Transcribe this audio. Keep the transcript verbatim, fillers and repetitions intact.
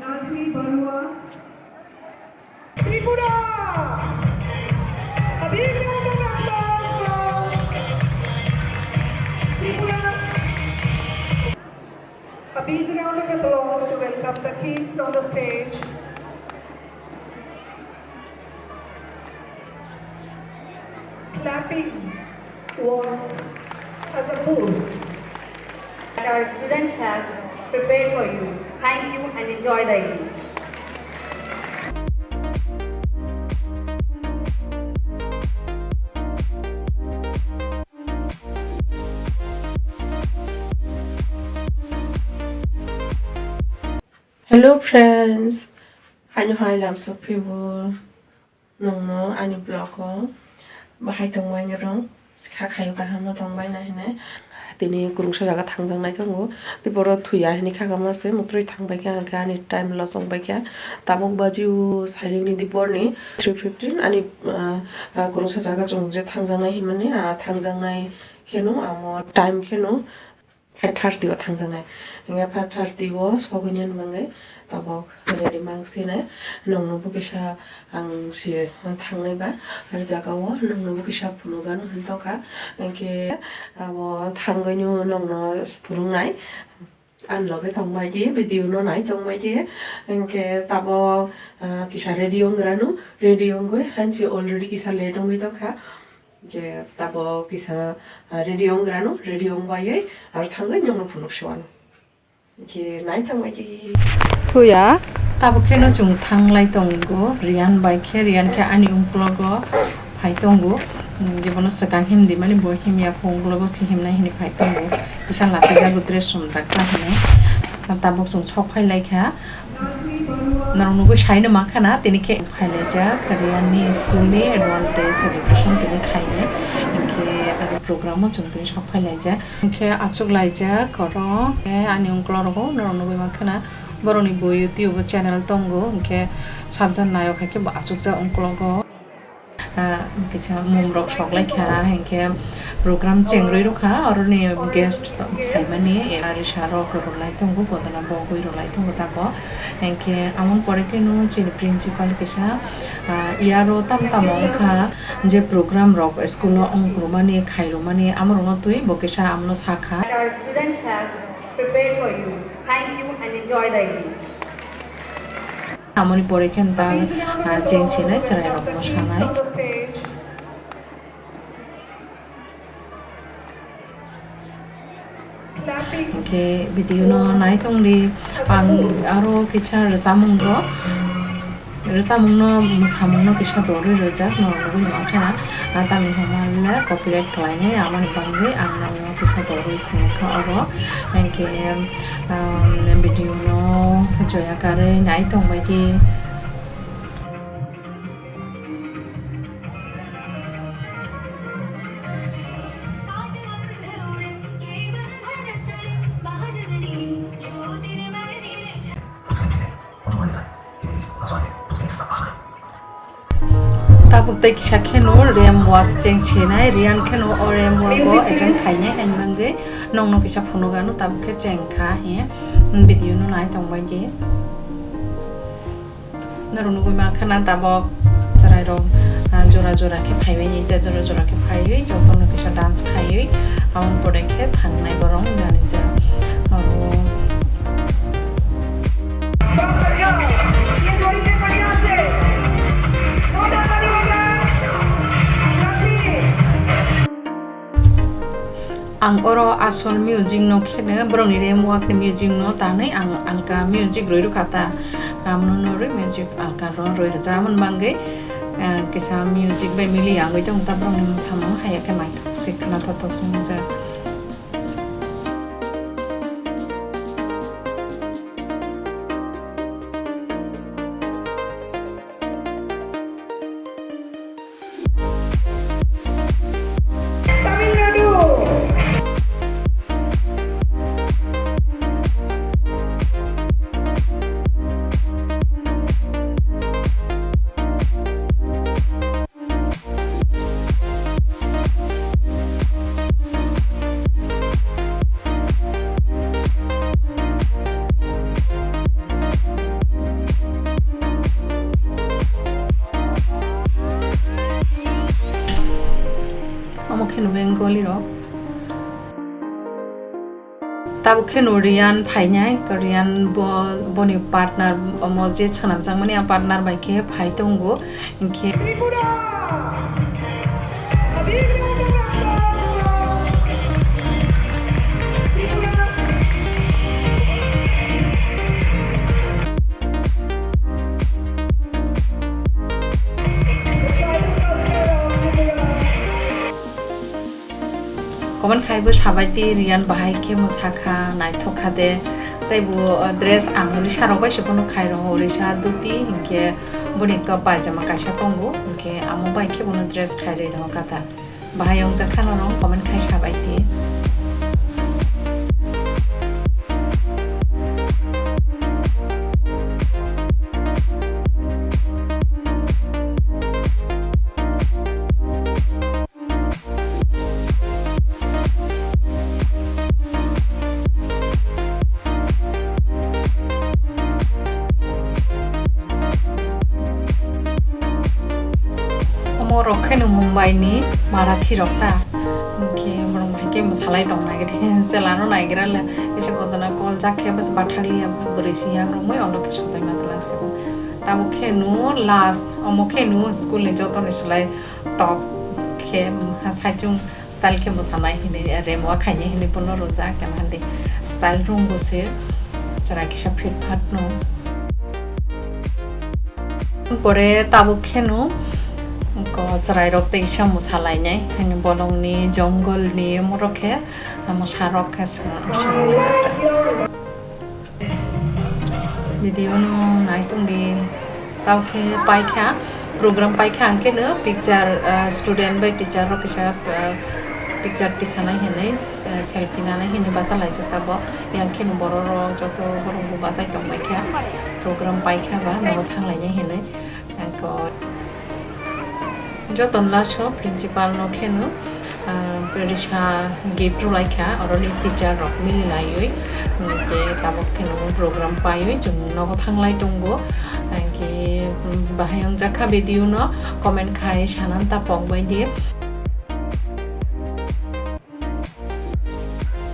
Rajni Barua. Tripura! A big round of applause from Tripura. A big round of applause to welcome the kids on the stage. Clapping works as a boost that our students have prepared for you. Thank you and enjoy the evening. Hello friends, haino hai lamsok phibo. Nongno ani vlog o bahai tongbai nai rong, kha khayo kaham no tongbai nai hwnwi. Tini kwrwngsa jaga thangjaknai tongo, tei boro thwiya hwnwi kha kama se mutrwi thangbai kha, hwnkhe ani time loss wngbai kha. Tabuk baji o sairing ni di borni three fifteen, ani, ah, ah, kwrwngsa jaga chwng je thangjaknai hinmani, ah, thangjaknai kheno amo time kheno five thirty o thangjaknai. Hingke five thirty o sogwini hinmangwi tabok ready mangsinai. Nongno bo kisa ang si thangnai ba, ah jaga o nongno bo kisa phunukgano hwn tongkha. Hingke abo thangwino nongno phunuknai. Ang loge tongbaidi, video no nai tongbaidi. Hingke tabok, ah, kisa ready wnggrano, ready wngwi hansi already kisa late wngwi tongkha. Hingke tabok kisa, ah, ready wnggrano, ready wngbai aro thangwi nongno phunuk suan. Hingke nai thangbai di. Thuya. Tabok kheno chwng thanglai tongo, Riyan bai khe, Riyan khe ani uklogo phai tongo. Hingke bono swkang himdi mani bo himya pho uklogo se himnai hinwi phai tongo. Kisa lachijago dress sumjak ta hinwi. Tabok chwng sok phai lai kha. Norok nugwi saino mankha na, tini khe phailaijak Riyan ni school ni annual day celebration tini khainai, hinkhe abo program o chwng tini sok phailaijak. Hinkhe achuk laijak oro, ani ungklo rogo norok nugwi mankha na, borok ni bo YouTube channel tongo, hinkhe sabjan nayok hai khe bo achukjak ungklogo. Ah, kisa mum rok sok lai kha, hinkhe program chengrwi rwkha, oroni guest phaimani, eh, risa rok rwlai tongo, godona bogwi rwlai tongo tabok. Hinkhe amoni pore kheno chini principal kisa, ah, yaro tam tamo wngkha je program rok school o wng kwrwmani, khai rwmani, amorokno twi bo kisa amono sakha. Our students have prepared for you. Thank you and enjoy the evening. Amoni pore khe ta, ah, cheng sinai chwrai rok mosanai. Hinkhe video no nai tongdi, ang aro kisa rwchapmung rok, rwchapmung no, mwsamung no kisa dorwi rwjak norok nugwi mankha na, ah, tamni hwnba le copyright khlainai, aboni bagwi ang norok no kisa dorwi phunukha oro, hinkhe. Um, video no joya karwi nai tongbai di. Tabuk tei kisa kheno ramp walk cheng sinai, Riyan kheno o ramp walk o attend khainai, ani bagwi nongno kisa phunukgano tabuk khe cheng kha he, video no nai tongbai di. Norok nugwi mankha na tabok chwrai rok, ah, jora jora khe phaibai, tei jora jora khe phaiwi jotono kisa dance khaiwi, aboni pore khe thangnai borok jani ja oro. Ang oro asol music no kheno, borokni ramp walk ni music no tanwi ang alka music rwi rwkha ta. Amno norwi music alka ro rwi rwjak, amoni bagwi, eh, kisa music bai mili ya wngwi tong ta, borokni mwsamung haiya khe naithok se khwnathok se wngjak. rok. Tabuk khe no Riyan phainai, Riyan bo, boni partner, omo je swnamjakmani a partner bai khe phai tongo, hinkhe. Comment khaibo sabaiti Riyan bahai khe mwsakha, naithok kha de. Tei bo, uh, dress ang Orisa rok bai se phano khai rw, Orisa dhuti hinkhe boni ka pajama kaisa tongo, hinkhe amo bai khe bono dress khai rw kha ta. Bahai wngjak kha norok comment khai sabaiti. Omo rok khe no Mumbai ni Marathi rok ta. Hinkhe borok bahai khe mwsalai tong nai khe chwla no nai gra le. Kisa kotorna call jak khe bas bathak liya bwrwi si yak rok moi ondo khe sotai ma twlang se bo. Tabuk khe no last omo khe no school ni joto ni slai top khe, um, saichung style khe mwsanai hinwi, eh, remo khainai hinwi bono rwjak, khe hande style rwngbo se chwrai kisa phit phat no. Pore tabuk khe no ko chwrai rok tei kisa mwsalainai, hani bolong ni, jungle ni, omo rok khe, ah, mwsa rok khe swrwng rwjak ta. Video no nai tong di. Tao khe pai kha, program pai kha, ang khe no picture, ah, student bai teacher rok kisa, ah, picture tisanai hinwi, ah, selfie nanai hinwi bacha laijak tabok. Yang khe no borok rok joto borok bo bachai tong bai kha. Program pai kha ba nogo thang lainai hinwi. Ang ko Joto last o principal no khe no, ah, risa gift rwlai kha, oroni teacher rok mili laiwi, mm, tei tabuk khe no program paiwi chwng nogo thanglai tongo. Ang khe, mm, bahai wngjak kha video no comment khai sanan ta pok bai di.